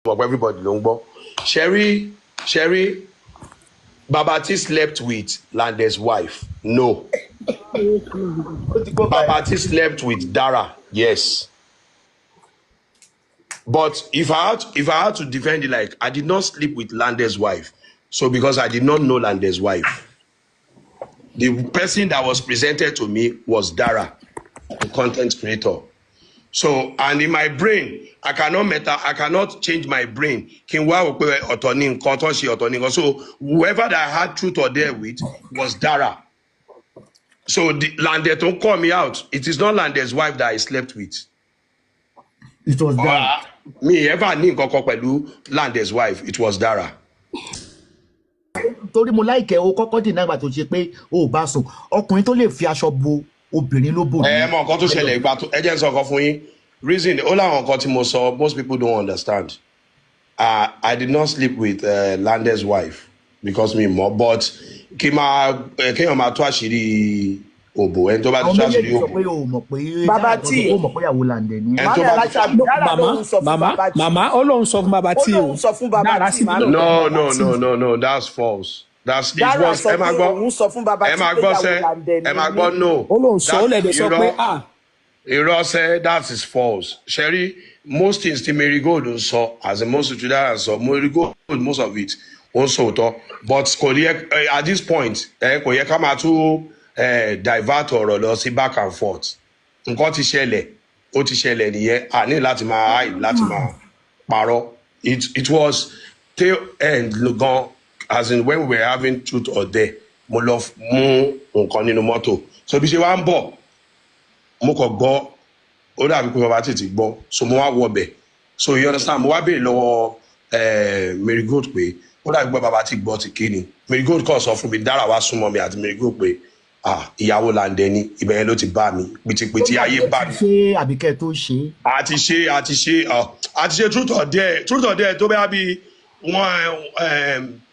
Mọ̀ pé everybody ló ń gbọ́. Sherry, Sherry, Baba T slept with Lande's wife. No. Ó ti kó báyìí. Baba T slept with Dara. Yes. But if I had to defend it, like, I did not sleep with Lande's wife. So because I did not know Lande's wife. The person that was presented to me was Dara, the content creator. So, and in my brain, I cannot change my brain. Kí n wá wò pé ọ̀tọ̀ ní nǹkan tó ṣe, ọ̀tọ̀ ní nǹkan. So whoever that I had truth or dare with was Dara. So the Lande don't call me out. It is not Lande's wife that I slept with. It was Dara. Mi ever ní nǹkan kan pẹ̀lú Lande's wife. It was Dara. Torí mo láìkẹ́ o kọ́kọ́ dì náà gbà tó ṣe pé o ò bá sùn, ọkùnrin tó lè fi aṣọ bo obìnrin ló bò. Ẹ mọ nǹkan tó ṣẹlẹ̀ ìgbà tó, ẹ jẹ́ n sọ nǹkan fún yín. Reason ó láwọn nǹkan tí mo sọ, most people don't understand. I did not sleep with Lande's wife because mi mọ̀, but kí máa kéèyàn máa tó àṣírí òbò, ẹni tó bá ti Àwọn tó àṣírí méjèèjì sọ òbò pé o mọ̀ pé Baba Dara T. o mọ̀ pé ìyàwó Lande ni. Ẹni tó Mami bá ti Aláṣàbí, Dara Màmá lóun sọ fún màmá Baba T. Màmá, ó lóun sọ fún Baba Ó T o. lóun sọ fún Baba Dára T, sí màmí. lóun No, Baba no, T. no, no, no, that's false. That's it. Dara Was sọ ẹ máa pé gbọ́, òun sọ fún Baba ẹ T máa pé gbọ́ ìyàwó sẹ́ Lande ẹ ni máa mí. gbọ́, no. Ó lóun sọ, ó lẹ̀dẹ̀ sọ pé Irọ́, ah. Irọ́ sẹ́, that is false. Sherry, most things tí Mary Gold ń sọ, as in most tí Dara ń sọ, Mary Gold, most of it, ó ń sọ òótọ́, but kò yẹ at this point, kò yẹ ká máa tún divert ọ̀rọ̀ lọ sí back and forth. Nǹkan ti ṣẹlẹ̀, ó ti ṣẹlẹ̀ nìyẹn. A ní láti máa hide, láti máa parọ́. It was tail end gan, as in when we were having truth or dare, mo lọ mú nǹkan nínú mọ́tò. So bí ṣe wá ń bọ̀, mo kàn gbọ́, ó dàbí pé bàbá tètè gbọ́, so mo wá wọbẹ̀. So you understand, mo wá béèrè lọ́wọ́ Mary Gold pé ó dàbí pé bàbá ti gbọ́ ti kí ni. Mary Gold kàn sọ fún mi, Dára wá súnmọ́ mi àti Mary Gold pé, ah, ìyàwó Làǹdẹ̀ ni. Ibẹ̀ yẹn ló ti bá mi pìtìpìtì, ayé bá mi. Ṣé àbíkẹ́ tó ṣe? Àti ṣe, àti ṣe, ọ àti ṣe truth or dare, truth or dare tó bẹ́ẹ̀ bí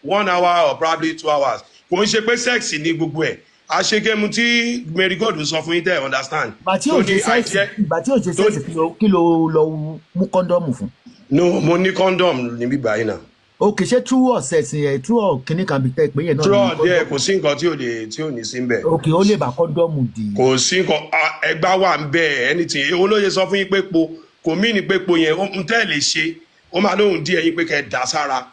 one hour or probably 2 hours. Kò ń ṣe pé sex ní gbogbo ẹ̀. A ṣe game tí Mary Gold sọ fún yín tẹ́ ẹ̀ understand. Ìgbà tí ò Tó ṣe ní sex, ìgbà tí ò ṣe sex, kí ló lọ mú condom fún? No, mo ní condom níbí báyìí náà. Ok, ṣé true or sex yẹn, true or kìnnì kan bí tẹ́ pé yẹn náà Truth ní or dare condom? Kò sí nǹkan tí ò lè tí ò ní sí ń bẹ̀. Ok, ó lè bá condom dì. Kò sí nǹkan, ah, ẹgbá wà ń bẹ, anything. Èwo ló ṣe sọ fún yín pé po kò mí ní pé po yẹn ń tẹ́ lè ṣe, ó máa lóhùn díẹ̀ yín pé kẹ́ ẹ dá sára.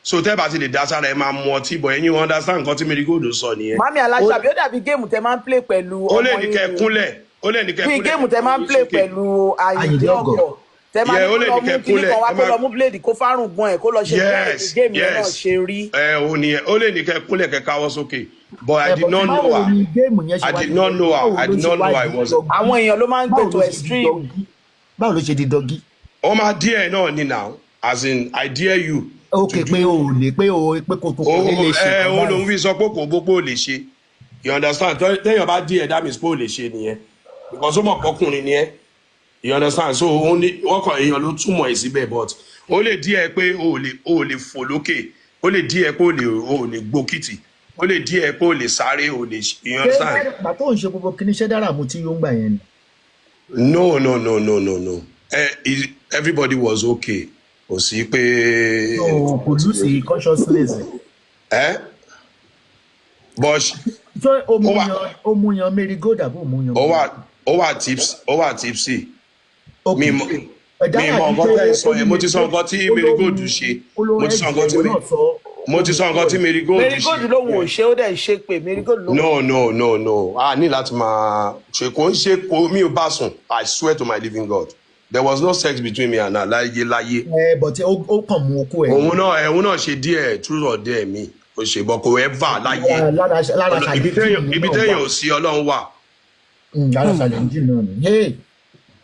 So tẹ́ bá ti lè dá sára, ẹ máa mu ọtí bọ̀. Ẹ̀yin understand nǹkan tí Mary Gold sọ nìyẹn. Mami Aláṣàbí, ó dàbí game tẹ máa ń play pẹ̀lú Ó lè ọmọ ní yín kẹ́ ni. kúnlẹ̀, ó lè ní kẹ́ Bí kúnlẹ̀, game tẹ máa ń play sókè. pẹ̀lú Àyìndé Àyìndé Ọ̀gọ̀. Ọ̀gọ̀ tẹ máa Yeah, ní ó kó lè lọ ní mú kẹ́ kíní kúnlẹ̀, kan wá, ẹ kó lọ máa mú blade, kó fárùn gbọ́n ẹ̀, kó lọ ṣe bẹ́ẹ̀. Game yẹn náà ṣe rí. Ẹ ò ní ẹ, ó lè ní kẹ́ kúnlẹ̀, kẹ́ káwọ́ sókè, but I Ẹ did but not know báwo her. ni game yẹn ṣe I wá did di not know her. báwo I ló did ṣe not wá know her. di It was doggy? Àwọn èèyàn ló máa ń gbé Báwo to ló ṣe di extreme. doggy? Báwo ló ṣe di doggy? Ó máa díẹ̀ náà ni now, as in I dare you Ok, to do. pé o ò lè, pé o pé kò tó Ó kò ní lè ṣe ẹ nǹkan ó báyìí. lòun fi sọ pé kò gbogbo ò lè ṣe, you understand? Téèyàn bá díẹ̀, that means pé ò lè ṣe nìyẹn, because ó mọ̀ pọ́kùnrin ni ẹ́, you understand? So ó ní wọ́n kàn, èèyàn ló túmọ̀ ẹ̀ síbẹ̀, but ó lè díẹ̀ pé o ò lè fò lókè, ó lè díẹ̀ pé o ò lè gbókìtì, ó lè díẹ̀ pé o lè sáré, o lè, you Ṣé understand? ìgbà tó ń ṣe gbogbo kíní, ṣé Dára mu tí yóò ń gbà yẹn ni? No, no, no, no, no, no. Everybody was okay. Kò sí pé So kò lose consciousness? Ẹ but Ṣé ó mú Ó wà yan, ó mú yan Mary Gold àbó mú yan? Ó wà tips, ó wà tipsy. Ok. Mi mọ mi mọ nǹkan tẹ́ ẹ sọ yẹn. Mo ti sọ nǹkan tí Mary Gold ṣe. Mo ti sọ nǹkan tí mo ti sọ nǹkan tí Mary Gold Mary Gold ṣe. lòun ò ṣe, ó dẹ̀ ṣe pé Mary Gold lòun. No, no, no, no, a ní láti máa ṣe, kò ń ṣe, kò mi ò bá sùn. I swear to my living God, there was no sex between me and her láyé láyé. Ẹ but ó kàn mú okó ẹ. Òun náà ẹ, òun náà ṣe díẹ̀ truth or dare mi, kò ṣe bọ, kò ever láyé. Lára Ibi challenge téèyàn, ibi náà téèyàn wà. ò sí, Ọlọ́run wà. Lára challenge náà ni. Hey,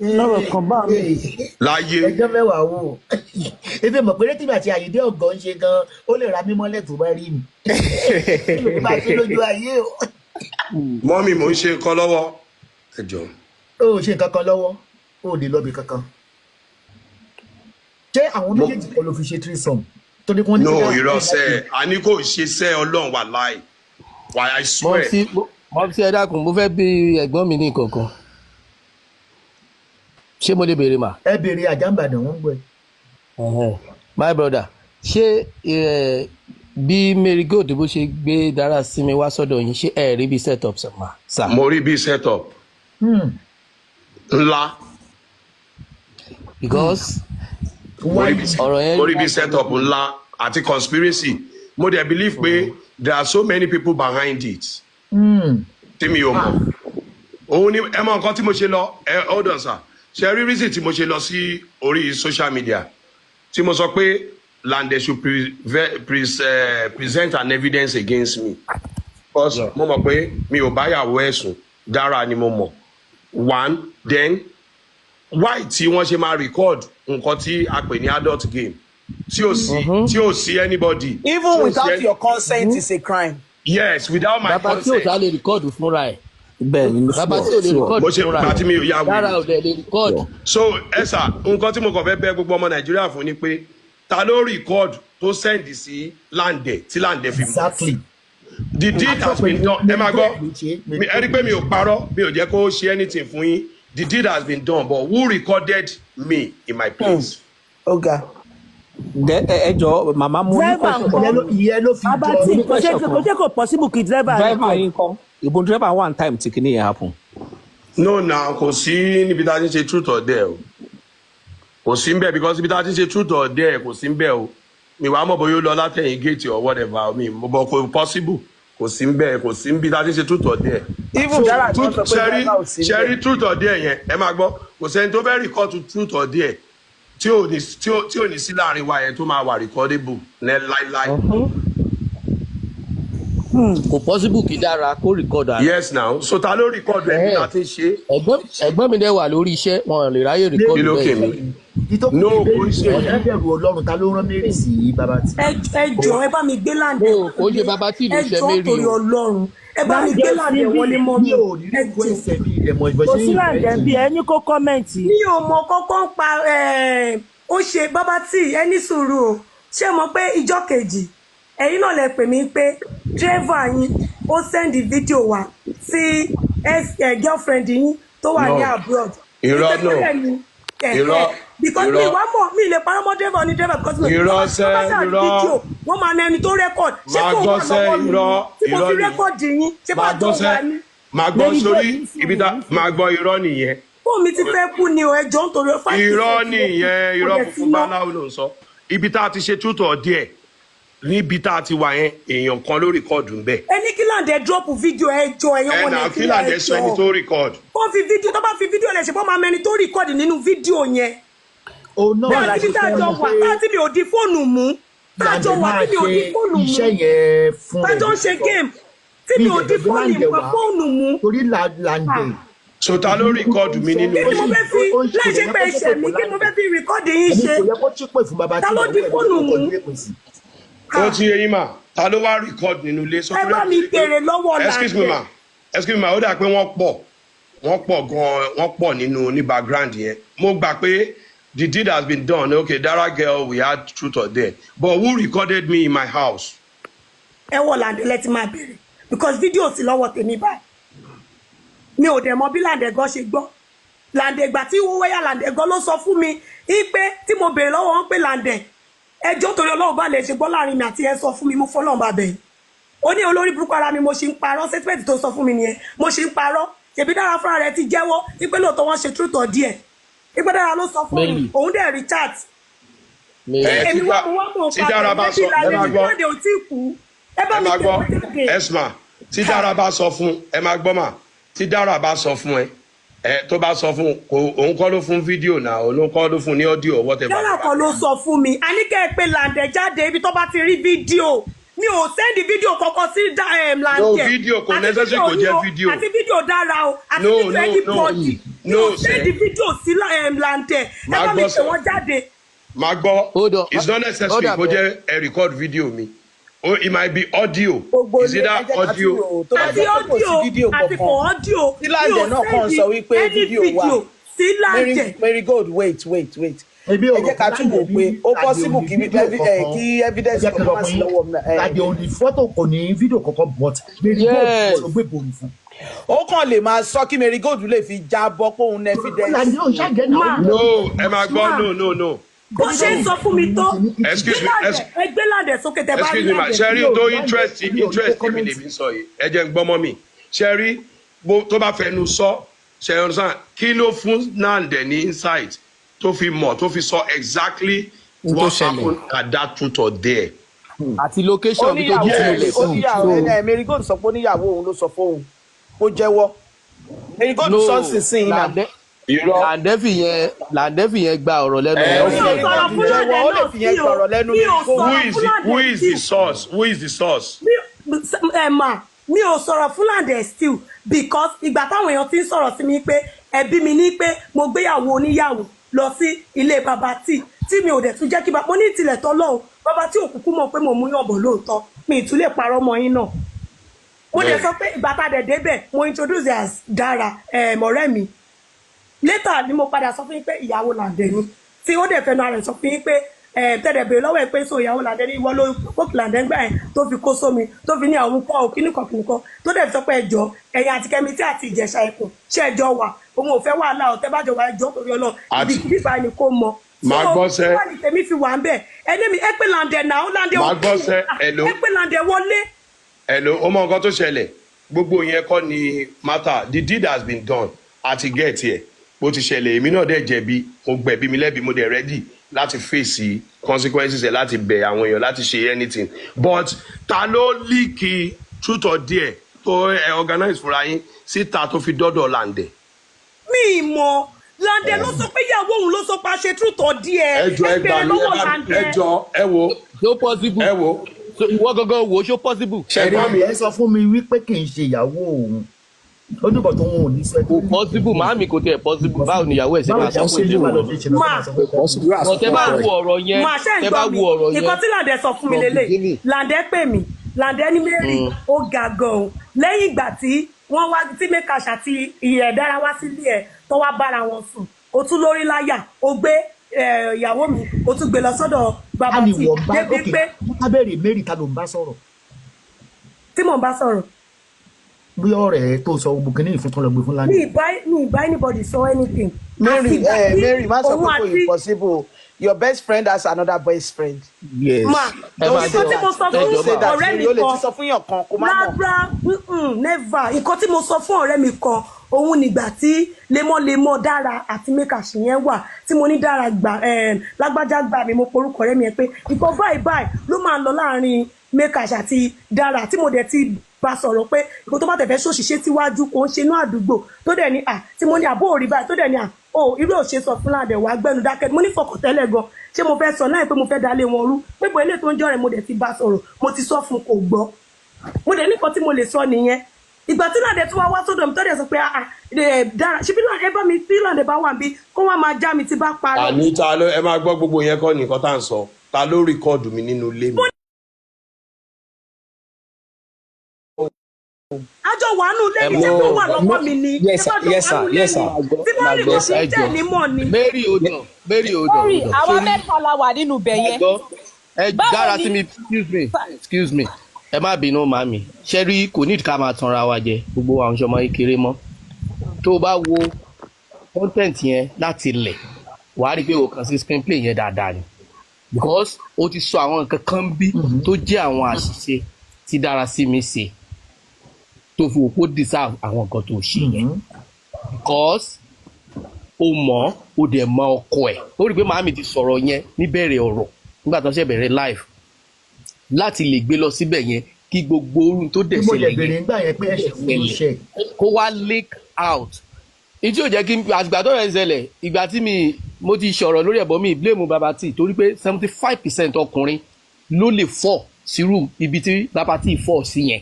Lọ́rọ̀ kan bá mi. Láyé. Ẹjọ́ mẹ́wàá wò, ebi mọ̀ pé rétí àti Àyíndé Ọ̀gọ́ ń ṣe gan, ó lè ra mímọ́lẹ̀ tó bá rí mi kí ló bá ṣe lójú ayé o. Mọ́mí, mò ń ṣe nǹkan lọ́wọ́, ẹ jọ. Ó ṣe nǹkan kan lọ́wọ́, ó lè lọ́bi kankan. Ṣé àwọn méjèèjì kan ló fi ṣe threesome torí wọ́n ní No. kí wọ́n- Irọ́ sẹ́, àní kò ṣe sẹ́, Ọlọ́run wà láì wà, I swear. Mọ̀mísí, ẹ dákun, mo fẹ́ bí ẹ̀gbọ́n mi ní nǹkan kan. Ṣé mo lè béèrè mà? Ẹ béèrè, àjàmbàdàn, wọ́n ń gbọ́ ẹ. Ẹ̀hẹ́n. My brother, ṣé bí Mary Gold bó ṣe gbé Darasimi wá sọ́dọ̀ yín, ṣé ẹ rí bí set up sir? Mo rí bí set up ńlá. Because Mo rí bí ọ̀rọ̀ yẹn mo rí bí set up ńlá àti conspiracy. Mo dẹ̀ believe pé there are so many people behind it tí mi ò mọ̀. Òun ni ẹ mọ nǹkan tí mo ṣe lọ. Ẹ hold on, sir. Ṣe rí reason tí mo ṣe lọ sí orí social media tí mo sọ pé Lande should present an evidence against me, because mo mọ̀ pé mi ò báyàwó ẹ̀sùn dára ni mo mọ̀. One, then why tí wọ́n ṣe máa record nǹkan tí a pè ní adult game tí ò sí anybody Even tí ò sí without your consent is a crime. Yes, without my Bàbá tí ò consent. sá lè record fúnra ẹ̀. Bẹ́ẹ̀ ni. Bàbá tí ò lè record Mo ṣe fúnra gbà tí ẹ̀. mi ò yá Dára wèrè. ò dẹ̀ lè record. So ẹ sà, nǹkan tí mo kàn fẹ́ bẹ̀ gbogbo ọmọ Nàìjíríà fún ni pé ta ló record tó send sí Lande tí Lande fi mọ̀? Exactly. The deed has been done. Ẹ máa gbọ́, ẹ rí pé mi ò parọ́, mi ò jẹ́ kó ṣe anything fún yín. The deed has been done, but who recorded me in my place? Ọ̀gá. Ẹ jọ, màmá, mo ní Driver question ńkọ́? kan. Ìyẹn ló fi Bàbá jọ tí Mo ní kò ṣe question kò kan. ṣe kò possible kí driver Driver record. yín kọ́? Ìbò driver one time tí kìíní yẹn happen? No na, kò sí níbi tá a ti ń ṣe truth or dare o. Kò sí ń bẹ̀, because ibi tá a ti ń ṣe truth or dare, kò sí ń bẹ̀ o. Mi wàá mọ̀ bóyá ó lọ látẹ̀yìn gate or whatever mi bọ̀, kò possible, kò sí ń bẹ̀, kò sí níbi tá a ti ń ṣe truth or dare. Even Dára gan sọ pé Ṣẹ́rí driver ò sí ṣẹ́rí níbẹ̀. truth or dare yẹn, ẹ máa gbọ́, kò sẹ́ni tó fẹ́ record to truth or dare tí ò ní sí láàrin wa yẹn tó máa wà recordable ní láíláí. Kò possible kí Dára kó record ara. Yes now, so ta ló record ẹ̀ bí ta ti ń ṣe? Ẹ̀gbọ́n mi dẹ̀ wà lórí iṣẹ́, wọn ò lè ráyè record Kí ló kè bẹ́ẹ̀. mí? Ìtò No, kò ń ṣe ọ̀dà bẹ̀rù Ọlọ́run, ta ló rán Mary sí bàbá tí? Ẹ jọ, ẹ bá mi gbé Lande. No, kò ń ṣe bàbá tí ìlú Ẹ ṣe jọ, Mary torí o. Ọlọ́run, ẹ bá mi gbé Lande Lande ò sí wọlé mọ́ Mi mi. ò rí Ẹ kó jọ. ẹsẹ̀ mi ilẹ̀ mọ̀ ìbọn Kò ṣe sí Lande bí ẹni kó comment. Mi ò mọ kọ́kọ́ ń pa ẹ̀, ó ṣe bàbá tí ẹ ní sùúrù o. Ṣé mọ̀ pé ìjọ́ kejì ẹ̀yin náà lẹ pè mí pé driver yín ó send fídíò wá sí girlfriend yín tó wà ní No. abroad? Irọ́, Ìpè no. tẹ́lẹ̀ ni. Irọ́, Because mi irọ́. wá mọ̀, mi lè parọ́ mọ́ driver ní driver, because mi Irọ́ tó bá sẹ́, ṣáà rí irọ́. fídíò, wọ́n máa na ẹni tó record. Ṣé Máa kò gbọ́ wà sẹ́, lọ́wọ́ mi irọ́, tí mo irọ́ fi ni. record yín? Ṣé bá Máa jọ gbọ́ wà sẹ́, ní? máa gbọ́ Mary sórí Gold ní ibi tá sùúrù. Máa gbọ́, irọ́ nìyẹn. Fóònù mi ti fẹ́ kú ni o, ẹ jọ̀ọ́, nítorí 5% Irọ́ nìyẹn, kò irọ́ dẹ̀ sí funfun ná. báláwo ló ń sọ. Ibi tá a ti ṣe truth or dare, níbi tá a ti wà yẹn, èèyàn kan ló record ń bẹ̀. Ẹ ní kí Lande drop fídíò, ẹ jọ̀ọ́, ẹ̀yin Ẹ ọmọ nà, kí Nàìjíríà, Lande ẹ sọ ẹni jọ̀ọ́. tó record. Kó fi fídíò, tó bá fi fídíò lẹ̀, ṣe bọ́ máa mẹni tó record nínú fídíò yẹn. Òun náà Bẹ́ẹ̀ la níbi ṣe tá a fẹ́ jọ mọ̀ wà pé tá tí mi ò di fóònù mú, tá a jọ Lande wà máa tí mi ò di ṣe fóònù mú, iṣẹ́ yẹn fún tá a rẹ̀. jọ ń ṣe game tí mi ò di Mi ìdẹ̀gbẹ́ Lande wá. fóònù mú. Torí Lande So ta ló record mi nínú Kí ni mo fẹ́ fi láì ṣe pé ẹ̀ṣẹ̀ mi, kí ni mo fẹ́ fi record yín Ẹni ṣe? kò yẹ kó chípè fún bàbá Ta tí ló ìyàwó di ẹ̀ ló fóònù kọjú mú? èpè sí. Ó ti yé yín mà, ta ló wá record nínú ilé? So Ẹ bá mi béèrè lọ́wọ́ Excuse me, Lande. ma, excuse me, ma. Ó dà pé wọ́n pọ̀, wọ́n pọ̀ gan-an, wọ́n pọ̀ nínú ní background yẹn. Mo gbà pé the deed has been done. Okay, Dara girl, we had truth or dare, but who recorded me in my house? Ẹ wọ Lande lẹ ti máa béèrè, because fídíò sí lọ́wọ́ tèmi báyìí. Mi ò dẹ̀ mọ bí Lande gan ṣe gbọ́. Lande, ìgbà tí wọ́n wáyà, Lande gan ló sọ fún mi ipe tí mo béèrè lọ́wọ́ wọn pé, "Lande, ẹjọ́, torí Ọlọ́run, bá lè ṣe gbọ́ láàrin mi àti ẹ, sọ fún mi, mo fọlọ́run bá bẹ̀yìn." Ó ní olórí burúkú ara mi, mo ṣe ń parọ́. Statement tó sọ fún mi nìyẹn, mo ṣe ń parọ́. Ṣèbí Dára fúnra rẹ̀ ti jẹ́wọ́ wípé lóòótọ́ wọ́n ṣe truth or dare, wípé Dára ló sọ fún Mary. òun dẹ̀ rí chat. Mary. Ẹ, Èmi tí wá mo wá mọ̀ tí Dára bá sọ, ẹ máa gbọ́. Lande ò tí ì kú, ẹ bá Ẹ mi máa pè gbọ́. wọ́n jáde. Esma, tí Dára bá sọ fún, ẹ máa gbọ́ mà, tí Dára bá sọ fún ẹ, ẹ tó bá sọ fún, kò òun kọ́ ló fún fídíò náà, òun kọ́ ló fún ní audio, whatever. Dára kan ló sọ fún mi. A ní kẹ́ ẹ pé Lande jáde ibi tó bá ti rí fídíò. Mi ò send fídíò kankan sí Lande. No, fídíò kò Àti necessary fídíò kò jẹ́ yín o, fídíò. àti fídíò Dára o, àti No, fídíò no, anybody, mi no, ò send sir. fídíò sí Lande. Ẹ Màá bá mi gbọ́, pè sir. wọ́n jáde. Máa gbọ́. Hold on. It's not necessary Hold on, kó jẹ́ ẹ record video mi o, it might be audio. Gbogbo Is ilé, either ẹ jẹ́ ká tún audio. rò ó, tó bá Àti jẹ́ pé kò sí audio fídíò àti kò kankan, audio, tí Lande mi ò náà kàn send sọ wípé any fídíò wà. video sí Lande. Mary Gold, wait, wait, wait. Èmi ò Ẹ jẹ́ ká tún wò pé ó possible kí evidence Ẹ jẹ́ kí n kankan sọ má fún sí yín, lọ́wọ́ ẹ. Lande ò ní fọ́tò, kò ní fídíò kankan, but Mary Gold ló gbé bòrò fún. Ó kàn lè máa sọ kí Mary Gold lè fi jábọ́ pé òun ní evidence. Lande ò ṣàjẹ́ náà. No, ẹ máa gbọ́, no, no, no. Bó ṣe ń sọ fún mi tó, Excuse me, gbé Làǹdẹ̀, ẹ gbé Làǹdẹ̀ sókè tẹ bá rí excuse me ma, Làǹdẹ̀. ṣe rí tó interest mi lèmi sọ yìí, ẹ jẹ́ n gbọ́ mọ́ mi. Ṣe rí tó bá fẹnu sọ, ṣe ń sàn kí ló fún Nande ní insight tó fi mọ̀, tó fi sọ exactly N tó what ṣẹlẹ̀. happened at that truth or dare? Àti location bí tó Oníyàwó jí sílẹ̀. ó níyàwó ẹ, Mary Gold sọ pé oníyàwó òun ló sọ fóun, ó jẹ́wọ́. Mary Gold No, sọ sísìn náà. Làǹdẹ̀ Irọ́. Làǹdẹ̀ fi yẹn gba ọ̀rọ̀ lẹ́nu Ẹ, ẹ̀. ó Mi ò Mary sọ̀rọ̀ Gold fún jẹ́wọ́, Làǹdẹ̀ ó lè náà fi yẹn sí o. gbọ̀rọ̀ lẹ́nu Mi ò Mary Gold. Who sọ̀rọ̀ is fún the who Làǹdẹ̀ is the still. source? Who is the source? Ẹ mà, mi ò sọ̀rọ̀ fún Làǹdẹ̀ still, because ìgbà táwọn èèyàn ti ń sọ̀rọ̀ sí mi pé ẹbí mi ní pé mo gbéyàwó oníyàwó lọ sí ilé bàbá tí tí mi ò dẹ̀ tún jẹ́ kí mo ní ìtìlẹ̀ tọ́lọ́hún bàbá tí òkùnkùn mọ̀ pé mo mú yàn bọ̀ lóòótọ́, mi ì tún lè parọ́ mọ́ yín náà. Mo dẹ̀ sọ pé ìgbà tá a dẹ̀ débẹ̀, mo introduce as Dara, ọ̀rẹ́ mi. Later ni mo padà sọ fún yín pé ìyàwó Làǹdẹ̀ ni, tí ó dẹ̀ fẹnu ara rẹ̀ sọ fún yín pé tẹ̀dẹ̀ bèrè lọ́wọ́ ẹ̀ pé so ìyàwó Làǹdẹ̀ ni, ìwọ ló kókì Làǹdẹ̀ ń gbà yẹn tó fi kó sómi, tó fi ní àwọn kọ́ òkínìkan kìnìkan, tó dẹ̀ fi sọ pé ẹjọ́ ẹ̀yìn àti Kẹ́mi tí àti Ìjẹ̀ṣà ẹkùn ṣé ẹjọ́ wà, òun ò fẹ́ wàhálà ọ̀tẹ́ bá jọ wà, ẹjọ́ torí Ọlọ́run Àti ibi bíbá ni kò mọ. Màá So gbọ́ sẹ́. wà ní tèmi fi wà ń bẹ̀ ẹni mi ẹ pé Làǹdẹ̀ náà ó Làǹdẹ̀ Màá ó gbọ́ sẹ́. Hello. Ẹ pé Làǹdẹ̀ wọlé. Hello, ó mọ nǹkan tó ṣẹlẹ̀. Gbogbo yẹn kọ́ ni matter. The deed has been done, àti get here bó ti ṣẹlẹ̀. Èmi náà dẹ̀ jẹ̀bi, mo gbẹ̀bí mi lẹ́bi, mo dẹ̀ ready láti face consequences ẹ̀, láti bẹ̀ àwọn èèyàn, láti ṣe anything. But ta ló leak truth or dare tó ẹ organize fúnra yín síta tó fi dọ́dọ̀ Làǹdẹ̀? Mi ì mọ̀. Làǹdẹ̀ ló sọ pé ìyàwó òun ló sọ pé a ṣe truth or dare. Ẹ jọ, ẹ Ẹ gbà bèrè mí, lọ́wọ́ ẹ bá mi, ẹ Làǹdẹ̀. jọ, ẹ wo. Ṣó possible? Ẹ wo. So ìwọ gangan wò ó, ṣó possible? Ṣẹgbọn mi. Ẹ sọ fún mi wípé kì í ṣe ìyàwó òun, ó dùbọ̀ tó wọn ò ní sọ. Kò possible, màámi, kò tiẹ̀ possible. Báwo ni ìyàwó ẹ̀ ṣe Báwo máa sọ fún ni ìdíwọ̀? ìyàwó Ma. But tẹ bá wo ọ̀rọ̀ yẹn, Mà ṣe ń tẹ bá gbọ́ mi, wo ọ̀rọ̀ yẹn nǹkan tí Làǹdẹ̀ sọ fún mi from lélẹ̀. beginning. Làǹdẹ̀ pè mí, Làǹdẹ̀ ní Mary, ó ga gan-an lẹ́yìn ìgbà tí wọ́n wá tí Mekash àti ìyẹ̀dára wá sílé ẹ̀ tó wá bára wọn sùn, ó tún lórí láyà, ó gbé ìyàwó mi, ó tún gbé lọ sọ́dọ̀ bàbá Ta ni tí wọ́n bá débi ok pé ká bẹ̀rẹ̀, Mary, ta ló ń bá sọ̀rọ̀? Tí mò ń bá sọ̀rọ̀? Bí ọ̀rẹ́ tó sọ gbogbo kìíní ìfún tó lọ gbé fún Mi Làǹdẹ̀. ì bá anybody sọ anything. Mary, Àfìgbà tí Mary, má sọ òun pé kò àti impossible. Your best friend has another best friend. Yes. Ma, Ẹ máa nǹkan tí gbọ́. mo sọ Ẹ fún jọ̀ọ́ Say ma. that ọ̀rẹ́ mi o lè kan ti sọ fún yàn kan kó má mọ̀. Rárá, never. Nǹkan tí mo sọ fún ọ̀rẹ́ mi kan òun nígbà tí lemọ́lemọ́ Dára àti Mekash yẹn wà, tí mo ní Dára gbà, lágbájá gbà mí, mo porúkọ ọ̀rẹ́ mi yẹn pé nǹkan báyìí báyìí ló máa ń lọ láàrin Mekash àti Dára, tí mo dẹ̀ ti bá sọ̀rọ̀ pé nǹkan tó bá tẹ̀ fẹ́ ṣòṣìṣẹ́ síwájú kò ń ṣe inú àdúgbò, tó dẹ̀ ní à tí mo ní àbó òrí báyìí, tó dẹ̀ ní à o irú òṣè sọ fún Làǹdẹ̀ wàá gbẹnu dákẹ́. Mo ní fọkàntẹ́lẹ̀ gan, ṣé mo fẹ́ sọ láì pé mo fẹ́ dalé wọn rú pé bọ́ ilé tó ń jọ́ rẹ̀, mo dẹ̀ ti bá sọ̀rọ̀, mo ti sọ fún, kò gbọ́. Mo dẹ̀ ní nǹkan tí mo lè sọ nìyẹn. Ìgbà tí Làǹdẹ̀ tún wá wá sọ́dọ̀ mi, tó dẹ̀ sọ pé ah ah, Dára ṣe bí Làǹdẹ̀ bá mi, tí Làǹdẹ̀ bá wà bí kó wá máa já mi tí bá parọ́. Àní ta ló, ẹ máa gbọ́, gbogbo yẹn kọ́ nìkan tá à ń sọ. Ta ló record mi nínú ilé mi? Àjọ wà nù Ẹ lẹ́ni, ṣé mọ kó wà lọ́wọ́ mi ni? Yes ṣé sir. bá jọ Yes wà nù sir. Yes lẹ́ni sir. tí bá rí nǹkan Yes, tí ẹ tẹ̀ jọ̀ọ́. ní mọ̀ ni. Mary, hold on. Mary, hold on, Sorry, hold on. àwa Sorry. mẹ́ta la wà nínú ibẹ̀ Ẹ yẹn. gbọ́, ẹ Báwo dára ni sí mi, excuse me, excuse me, ẹ má bínú màmí. Ṣé rí, kò ní ká máa tanra wa jẹ, gbogbo àwọn ọmọ kékeré mọ́. Tó o bá wo content yẹn láti ilẹ̀, wàá rí i pé o kàn sí screenplay yẹn dáadáa ni, because o ti sọ àwọn nǹkan kan bí tó jẹ́ àwọn àṣìṣe tí dára sí mi ṣe, tó fi òpó deserve àwọn nǹkan tó ṣe yẹn, because o mọ̀, o dẹ̀ mọ ọkọ ẹ̀. Ó rí i pé màámi ti sọ̀rọ̀ yẹn níbẹ̀rẹ̀ ọ̀rọ̀ nígbà tó ṣe bẹ̀rẹ̀ live, láti lè gbé lọ síbẹ̀ yẹn kí gbogbo orun tó dẹ̀ Bí mo lè ṣẹlẹ̀ bèrè yẹn nígbà yẹn pé ẹ̀ṣẹ̀ wo ló ṣe? Kó wá leak out. Ìtí ò jẹ́ kí àgbà tó rẹ̀ ń ṣẹlẹ̀, ìgbà tí mi mo ti sọ̀rọ̀ lórí ẹ̀bọ̀n mi, blame Baba T, torí pé 75% ọkùnrin ló lè fọ̀ sírú ibi tí Baba T fọ̀ sí yẹn.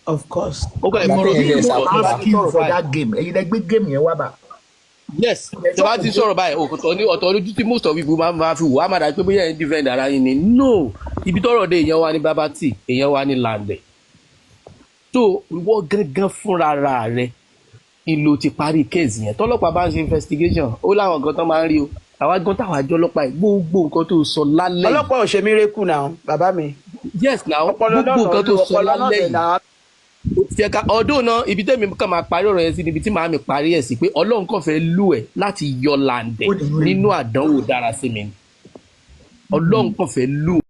Of course. Ó kàn ìfọ̀rọ̀ sí Yes, ìfọ̀rọ̀ Ask you for that game, ẹ̀yin lẹ gbé game yẹn wá bá. Yes, tí wọ́n ti sọ̀rọ̀ báyìí, òkùtọ̀ ní ọ̀tọ̀ lójú tí most of people máa fi wò á, máa dà pé bóyá ẹ̀ ń defend ara yín ni. No, ibi tọ́rọ̀ dé, èèyàn wa ní Baba T, èèyàn wa ní Làǹdẹ̀ tó ìwọ gangan fúnra ra rẹ ìlò ti parí case yẹn. Tọ́lọ́pàá bá ń ṣe investigation, ó láwọn nǹkan tó máa ń rí o. Àwa gan táwọn àjọ ọlọ́pàá yìí, gbogbo nǹkan tó sọ lálẹ́ yìí. Ọlọ́pàá ò ṣe miracle now, bàbá mi. Yes now. Ọpọlọ náà Gbogbo nǹkan tó sọ ọpọlọ náà lálẹ́ dẹ̀ yìí náà. ó ti jẹ́ ká ọdún náà. Ibi tẹ́mi kàn máa parí ọ̀rọ̀ yẹn sí níbi tí màá mi parí ẹ̀ sí pé Ọlọ́run kàn fẹ́ lù ẹ̀ láti yọ Làǹdẹ̀ Ó nínú nínú àdánwò dára sí mi. Ọlọ́run kàn fẹ́ lò.